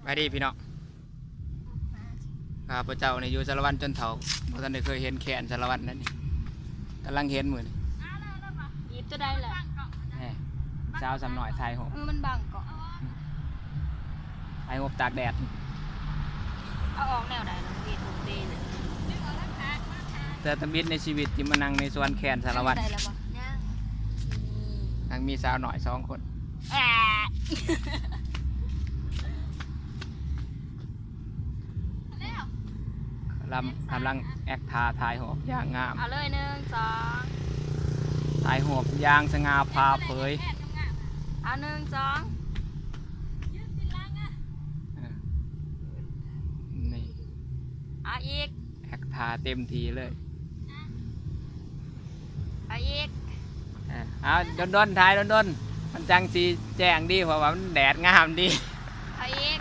ສະບາຍດີພີ່ນ້ອງ ຂ້າພະເຈົ້ານີ້ຢູ່ສາລະວັນຈົນເຖົ້າ ບໍ່ທັນໄດ້ເຄີຍເຫັນແຄນສາລະວັນນັ້ນນີ້ ກຳລັງເຫັນມື້ນີ້ ອີບຕົວໃດລະ? ແນ່ ສາວສ່ຳນ້ອຍຖ່າຍຮູບ ເອີ ມັນບັງເກາະ ຖ່າຍຮູບຕາກແດດ ເອົາອອກແນວໃດລະ? ເຮັດຮູບເດ ເທື່ອທຳອິດໃນຊີວິດທີ່ມານັ່ງໃນສວນແຄນສາລະວັນ ໄດ້ລະບໍ່? ຍັງ ນັ່ງມີສາວນ້ອຍສອງຄົນ ແອະ ກຳລັງ ກຳລັງແອັກທ່າຖ່າຍຮູບຢ່າງງາມ ເອົາເລີຍ ໜຶ່ງ ສອງ ຖ່າຍຮູບຢ່າງສະຫງ່າຜ່າເຜີຍ ເອົາ ໜຶ່ງ ສອງ ເອີ ນີ້ ເອົາອີກ ແອັກທ່າເຕັມທີ່ເລີຍ ເອົາອີກ ເອີ ເອົາດົນໆ ຖ່າຍດົນໆ ມັນຈັ່ງຊິແຈ້ງດີ ເພາະວ່າມັນແດດງາມດີ ເອົາອີກ